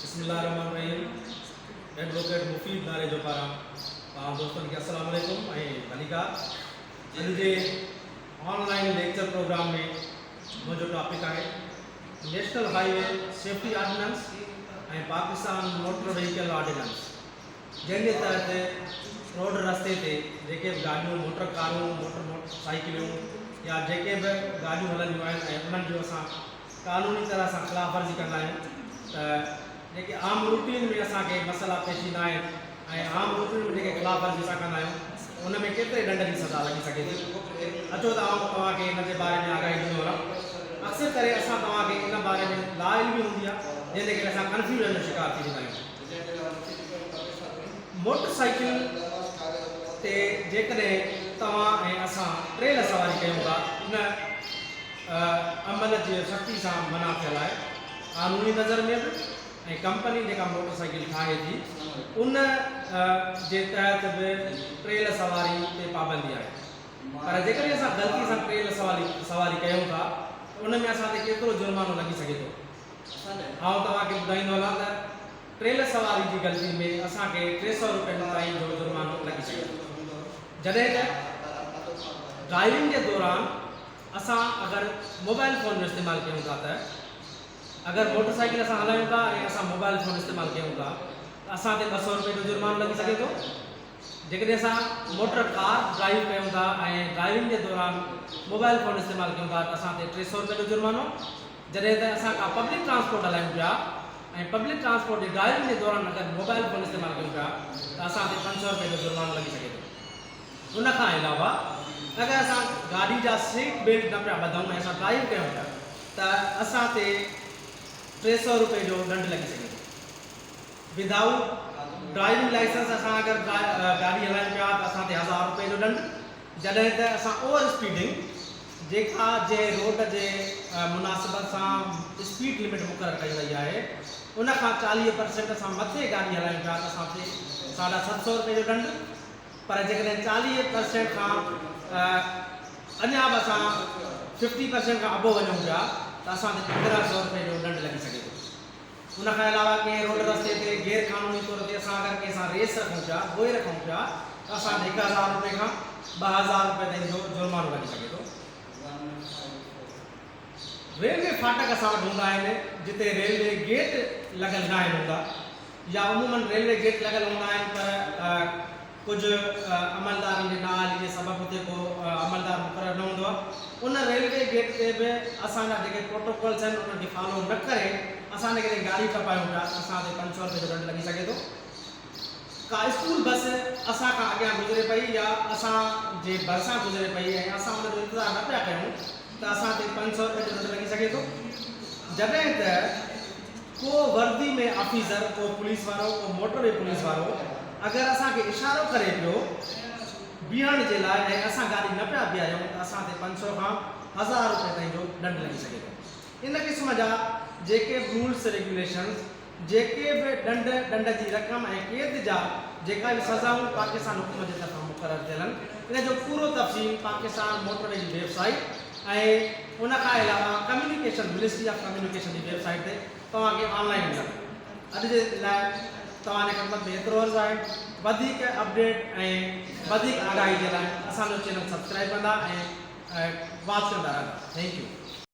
بسم الله الرحمن الرحيم ايڊووڪيٽ مفيد ناريجو پاران توهان دوستن کي السلام عليڪم ۽ ڀليڪار. اڄ جي آن لائين ليڪچر پروگرام ۾ منهنجو ٽاپڪ آهي national highway safety ordinance ۽ Pakistan motor vehicle ordinance جنهن جي تحت روڊ رستي تي جيڪي به گاڏيون موٽر ڪارون موٽر سائيڪليون يا جيڪي به گاڏيون هلنديون آهن ۽ انهن جو اسان قانوني طرح سان خلاف ورزي ڪندا آهيون ته جيڪي عام روٽين ۾ اسان کي مسئلا پيش ايندا آهن ۽ عام روٽين ۾ جيڪي خلاف ورزي اسان ڪندا آهيون ان ۾ ڪيتري ڏنڊ جي سزا لڳي سگهي ٿي. اچو ته آئون توهان کي ان جي باري ۾ آگاهي ڏيندو هلان. اڪثر ڪري اسان توهان کي ان باري ۾ لا علمي هوندي آهي جنهن جي ڪري اسان ڪنفيوزن جو شڪار ٿي ويندا آهيون. موٽر سائيڪل تي جيڪڏهن توهان ۽ اسان ٽريل سواري ڪيون ٿا ان عمل جي سختي سان منع ٿيل آهي قانوني نظر ۾ به ۽ ڪمپني جيڪا موٽر سائيڪل ٺاهي ٿي ان جي تحت به ٽريل سواري تي پابندي آهي پر جيڪڏهن اسان غلطي سان ٽريل سواري ڪيون ٿا ته ان ۾ اسان تي ڪيترو جرمانو لڳي سگهي ٿو. آئون توهان کي ٻڌائيندو هلان ته ٽريل سواري جي غلطي ۾ اسان کي 300 روپين تائين جو جرمانو لڳي سگهي ٿو جڏهن ته ڊرائيونگ جي دوران اسان اگر موبائل فون جو استعمال ڪيون ٿا ته اگر موٽر سائيڪل اسان هلايون ٿا ۽ اسان موبائل فون استعمال ڪيون ٿا ته اسان تي 200 روپين جو جرمانو لڳي سگهي ٿو. جيڪڏهن اسان موٽر ڪار ڊرائيو ڪيون ٿا ۽ ڊرائيونگ جي دوران موبائل فون استعمال ڪيون ٿا ته اسان تي 300 روپين جو جرمانو. جڏهن ته اسان ڪا پبلڪ ٽرانسپورٽ هلايون پيا ۽ پبلڪ ٽرانسپورٽ جي ڊرائيونگ جي دوران اگر موبائل فون استعمال ڪيون پيا ته اسان تي 500 روپين جو جرمانو لڳي سگهي ٿو. ان کان علاوه اگر اسان گاڏي جا سيٽ بيلٽ نه پيا ٻڌون ۽ اسان ڊرائيو ڪيون پيا ته اسان تي 300 روپين جو ڏنڊ لڳي سگهي ٿو. ودائوٽ ڊرائيونگ لائسنس اسان اگر گاڏي هلايون پيا ته اسان تي 1000 روپين جو ڏنڊ، جڏهن ته اسان اوور اسپيڊنگ جيڪا جنهن روڊ جي مناسبت سان اسپيڊ لمٽ مقرر ڪئي وئي آهي ان کان 40 پرسينٽ اسان مٿي گاڏي هلايون پيا ته اسان تي 750 روپين جو ڏنڊ. پر جيڪڏهن 40 پرسينٽ کان اڃا به اسان ففٽي پرسينٽ کان ابو وڃون پيا ته اسان تي 1500 روپين جو ڏنڊ لڳي سگهي ٿو. ان کان علاوه ڪنهن روڊ رستي تي غير قانوني طور تي اسان اگر ڪنهن سان ريس رکون پيا، بوئي رکون پيا ته اسان تي 1000 روپين کان 2000 روپين تائين جو جرمانو لڳي سگهي ٿو. ريلوي ڦاٽڪ اسان وٽ هوندا آهن جتي ريلوي گيٽ لڳل ناهن هوندا. يا عموماً ريلوي گيٽ لڳل هوندا آهن پر ڪجهه عملدارن جي نااهلي جي سبب اتي ڪو عملدار مقرر نه هوندو آهي. ان ريلوي گيٽ تي به اسان جا جيڪي پروٽوڪولس آهن انهن کي فالو نه ڪري اسان جيڪڏهن گاڏي ٽپايون پيا ته اسان تي 500 روپين جو ڏنڊ لڳي سگهي ٿو. ڪا اسڪول بس اسان کان اڳيان گذري پئي يا اسان جي ڀرسان گذري پئي ۽ اسان ان جو انتظار نه پيا ڪيون ته اسان تي 500 روپين جو ڏنڊ لڳي سگهي ٿو. جڏهن ته. ڪو وردي ۾ آفيسر، ڪو پوليس وارو، ڪو موٽر وي پوليس وارو اگر اسان کي اشارو ڪري پيو بيهڻ جي لاء ۽ اسان گاڏي نه پيا بيهاريون ته اسان تي 500 کان 1000 روپين تائين جو ڏنڊ لڳي سگهي ٿو. ان قسم جا جيڪي به رولس ريگيوليشنز، جيڪي به ڏنڊ، ڏنڊ جي رقم ۽ قيد جا جيڪا به سزائون پاڪستان حڪومت جي طرفان مقرر ٿيل آهن ان جو پورو تفصيل پاڪستان موٽر وي جي ويب سائيٽ ۽ ان کان علاوه ڪميونيڪيشن منسٽري آف ڪميونيڪيشن جي ويب سائيٽ تي توهان کي آن لائين ملندو. اڄ جي لاء توهان جي خدمت ۾ ايترو عرض آهي. وڌيڪ اپڊيٽ ۽ وڌيڪ آگاهي جي لاء اسان جو چينل سبسڪرائيب ڪندا ۽ واچ ڪندا رهندا. Thank you.